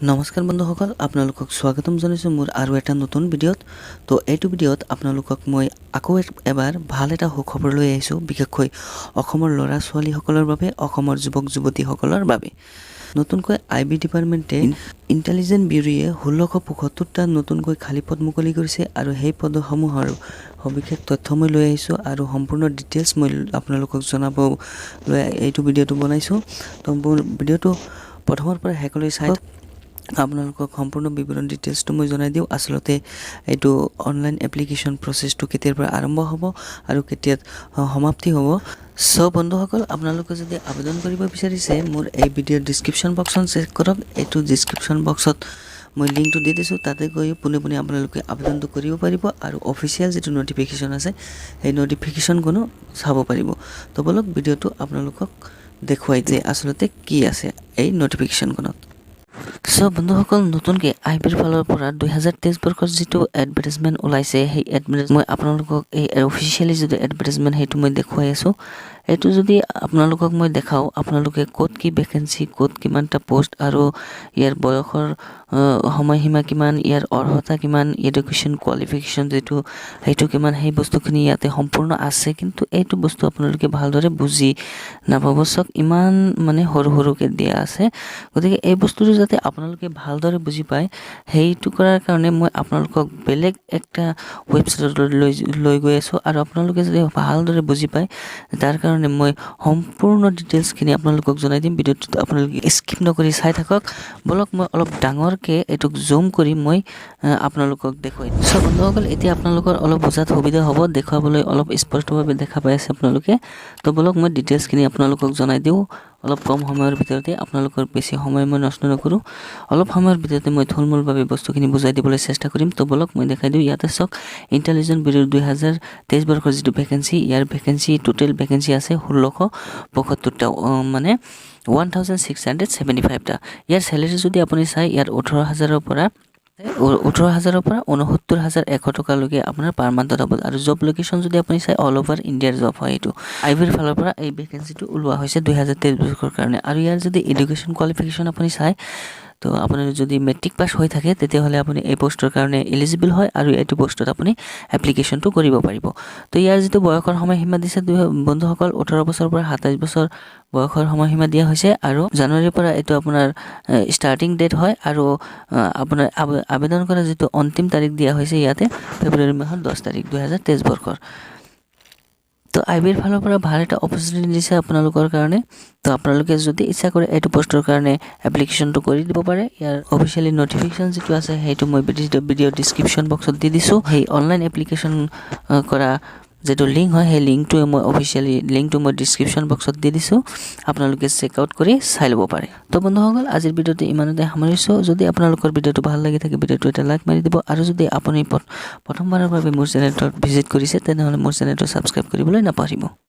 নমস্কাৰ বন্ধুসকল, আপোনালোকক স্বাগতম জনাইছোঁ মোৰ আৰু এটা নতুন ভিডিঅ'ত। তো এইটো ভিডিঅ'ত আপোনালোকক মই আকৌ এবাৰ ভাল এটা সুখবৰ লৈ আহিছোঁ, বিশেষকৈ অসমৰ ল'ৰা ছোৱালীসকলৰ বাবে, অসমৰ যুৱক যুৱতীসকলৰ বাবে। নতুনকৈ আই বি ডিপাৰ্টমেণ্টে, ইণ্টেলিজেঞ্চ ব্যুৰোৱে 1675টা নতুনকৈ খালী পদ মুকলি কৰিছে আৰু সেই পদসমূহৰ সবিশেষ তথ্য মই লৈ আহিছোঁ আৰু সম্পূৰ্ণ ডিটেইলছ মই আপোনালোকক জনাব লৈ এইটো ভিডিঅ'টো বনাইছোঁ। তো মোৰ ভিডিঅ'টো প্ৰথমৰ পৰা শেষলৈ চাই আপোনালোকক সম্পূৰ্ণ বিৱৰণ, ডিটেইলছটো মই জনাই দিওঁ। আচলতে এইটো অনলাইন এপ্লিকেশ্যন প্ৰচেছটো কেতিয়াৰ পৰা আৰম্ভ হ'ব আৰু কেতিয়া সমাপ্তি হ'ব। চ' বন্ধুসকল, আপোনালোকে যদি আবেদন কৰিব বিচাৰিছে, মোৰ এই ভিডিঅ'ৰ ডিছক্ৰিপশ্যন বক্সখন চেক কৰক। এইটো ডিছক্ৰিপশ্যন বক্সত মই লিংকটো দি দিছোঁ। তাতে গৈ পোনে পোনে আপোনালোকে আবেদনটো কৰিব পাৰিব আৰু অফিচিয়েল যিটো ন'টিফিকেশ্যন আছে, সেই ন'টিফিকেশ্যনখনো চাব পাৰিব। তো ব'লক, ভিডিঅ'টো আপোনালোকক দেখুৱাই যে আচলতে কি আছে এই ন'টিফিকেশ্যনখনত। চ' বন্ধুসকল, নতুনকৈ আই বিৰ ফালৰ পৰা 2023 বৰ্ষৰ যিটো এডভাৰটাইজমেণ্ট ওলাইছে, সেই এডভাৰটাইজ মই আপোনালোকক এই অফিচিয়েলি যিটো এডভাৰটাইজমেণ্ট, সেইটো মই দেখুৱাই আছোঁ। এইটো যদি আপোনালোকক মই দেখাওঁ, আপোনালোকে ক'ত কি ভেকেঞ্চি, ক'ত কিমানটা পষ্ট আৰু ইয়াৰ বয়সৰ সময়সীমা কিমান, ইয়াৰ অৰ্হতা কিমান, এডুকেশ্যন কোৱালিফিকেশ্যন যিটো সেইটো কিমান, সেই বস্তুখিনি ইয়াতে সম্পূৰ্ণ আছে। কিন্তু এইটো বস্তু আপোনালোকে ভালদৰে বুজি নাপাব। চাওক, ইমান মানে সৰু সৰুকৈ দিয়া আছে। গতিকে এই বস্তুটো যাতে আপোনালোকে ভালদৰে বুজি পায়, সেইটো কৰাৰ কাৰণে মই আপোনালোকক বেলেগ একটা ৱেবছাইটলৈ লৈ লৈ গৈ আছোঁ আৰু আপোনালোকে যদি ভালদৰে বুজি পায়, তাৰ কাৰণে মই সম্পূৰ্ণ ডিটেইলছখিনি আপোনালোকক জনাই দিম। ভিডিঅ'টোত আপোনালোকে স্কিপ নকৰি চাই থাকক। ব'লক, মই অলপ ডাঙৰকৈ এইটোক জুম কৰি মই আপোনালোকক দেখুৱাই দিম। চ' বন্ধুসকল, এতিয়া আপোনালোকৰ অলপ বুজাত সুবিধা হ'ব, দেখুৱাবলৈ অলপ স্পষ্টভাৱে দেখা পাই আছে আপোনালোকে। তো ব'লক, মই ডিটেইলছখিনি আপোনালোকক জনাই দিওঁ অলপ কম সময়ৰ ভিতৰতে। আপোনালোকৰ বেছি সময় মই নষ্ট নকৰোঁ। অলপ সময়ৰ ভিতৰতে মই থুলমূলভাৱে বস্তুখিনি বুজাই দিবলৈ চেষ্টা কৰিম। তো ব'লক, মই দেখাই দিওঁ। ইয়াতে চাওক, ইণ্টেলিজেঞ্চ ব্যুৰোৰ 2023 বৰ্ষৰ যিটো ভেকেঞ্চি, ইয়াৰ ভেকেঞ্চি, টোটেল ভেকেঞ্চি আছে 1675টা, মানে 1675টা। ইয়াৰ চেলেৰি যদি আপুনি চায়, ইয়াত 18,000ৰ পৰা 69,100 টকালৈকে আপোনাৰ পাৰ মান্থত হ'ব। আৰু জব লোকেশ্যন যদি আপুনি চায়, অল অভাৰ ইণ্ডিয়াৰ জব হয় এইটো। আই বিৰ ফালৰ পৰা এই ভেকেঞ্চিটো ওলোৱা হৈছে 2023 বৰ্ষৰ কাৰণে। আৰু ইয়াৰ যদি এডুকেশ্যন কোৱালিফিকেশ্যন আপুনি চায়, তো আপুনি যদি মেট্ৰিক পাছ হৈ থাকে, তেতিয়াহ'লে আপুনি এই পষ্টৰ কাৰণে এলিজিবল হয় আৰু এইটো পষ্টত আপুনি এপ্লিকেশ্যনটো কৰিব পাৰিব। তো ইয়াৰ যিটো বয়সৰ সময়সীমা দিছে বন্ধুসকল, 18 বছৰৰ পৰা 27 বছৰ বয়সৰ সময়সীমা দিয়া হৈছে আৰু জানুৱাৰীৰ পৰা এইটো আপোনাৰ ষ্টাৰ্টিং ডেট হয় আৰু আপোনাৰ আবেদন কৰা যিটো অন্তিম তাৰিখ দিয়া হৈছে ইয়াতে, ফেব্ৰুৱাৰী মাহৰ 10 তাৰিখ, 2023 বৰ্ষৰ। তো আই বিৰ ফালৰ পৰা ভাল এটা অপৰচুনিটি দিছে আপোনালোকৰ কাৰণে। তো আপোনালোকে যদি ইচ্ছা কৰে, এইটো পষ্টৰ কাৰণে এপ্লিকেশ্যনটো কৰি দিব পাৰে। ইয়াৰ অফিচিয়েলি ন'টিফিকেশ্যন যিটো আছে, সেইটো মই ভিডিঅ' ডিছক্ৰিপশ্যন বক্সত দি দিছোঁ। সেই অনলাইন এপ্লিকেশ্যন কৰা যিটো লিংক হয়, সেই লিংকটো মই অফিচিয়েলি লিংকটো মই ডিছক্ৰিপশ্যন বক্সত দি দিছোঁ। আপোনালোকে চেক আউট কৰি চাই ল'ব পাৰে। তো বন্ধুসকল, আজিৰ ভিডিঅ'টো ইমানতে সামৰিছোঁ। যদি আপোনালোকৰ ভিডিঅ'টো ভাল লাগি থাকে, ভিডিঅ'টো এটা লাইক মাৰি দিব আৰু যদি আপুনি প্ৰথমবাৰৰ বাবে মোৰ চেনেলটোত ভিজিট কৰিছে, তেনেহ'লে মোৰ চেনেলটো ছাবস্ক্ৰাইব কৰিবলৈ নাপাহৰিব।